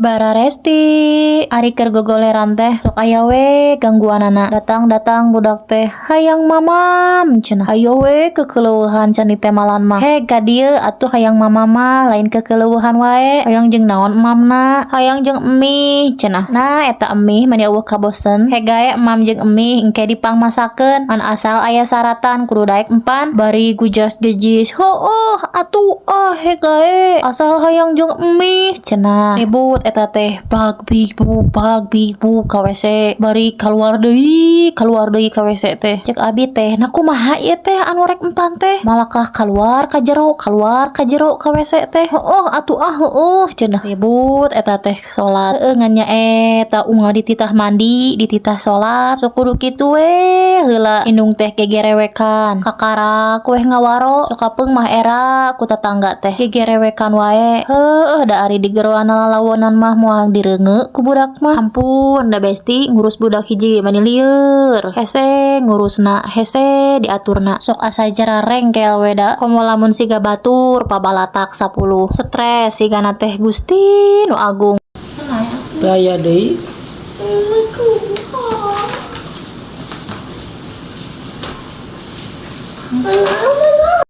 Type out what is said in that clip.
Bararesti, ari keur gogoleran teh sok aya we gangguanana. Datang-datang budak teh hayang mamam cenah. Hayo we kekeleueuhan can ditemalan mah. He ka dieu atuh hayang mamam mah lain kekeleueuhan wae. Hayang jeung naon emamna? Hayang jeung emih cenah. Nah, eta emih mani euweuh kabosen. He gae emam jeung emih engke dipangmasakeun. Ngan asal aya saratan kudu daek empan bari gujas gejis. Heueuh atuh ah he gae asal hayang jeung emih cenah. Ribut eta teh bag big bug bag big bug ka WC bari kaluar deui ka WC teh. Cek abi teh, nah, kumaha ieu teh anu rek empan teh, malakah kaluar ka jero, kaluar ka jero ka WC teh. Heueuh atuh ah, heueuh cenah. Ribut eta teh salat, heueuh, ngan nya eta unggal dititah mandi, dititah salat, sok kudu kitu we heula. Indung teh gegerewekan, kakarak weh ngawaro. Sok kapeung mah era ku tatangga teh gegerewekan wae. Heueuh, da ari digeroan lalawonan mah moal direunge ku budak mah. Ampun da besti, ngurus budak hiji mani lieur, hese ngurusna, hese diaturna, sok asa jararengkel we da. Komo lamun siga batur pabalatak 10, stres sigana teh, Gusti nu Agung. Teu aya deui.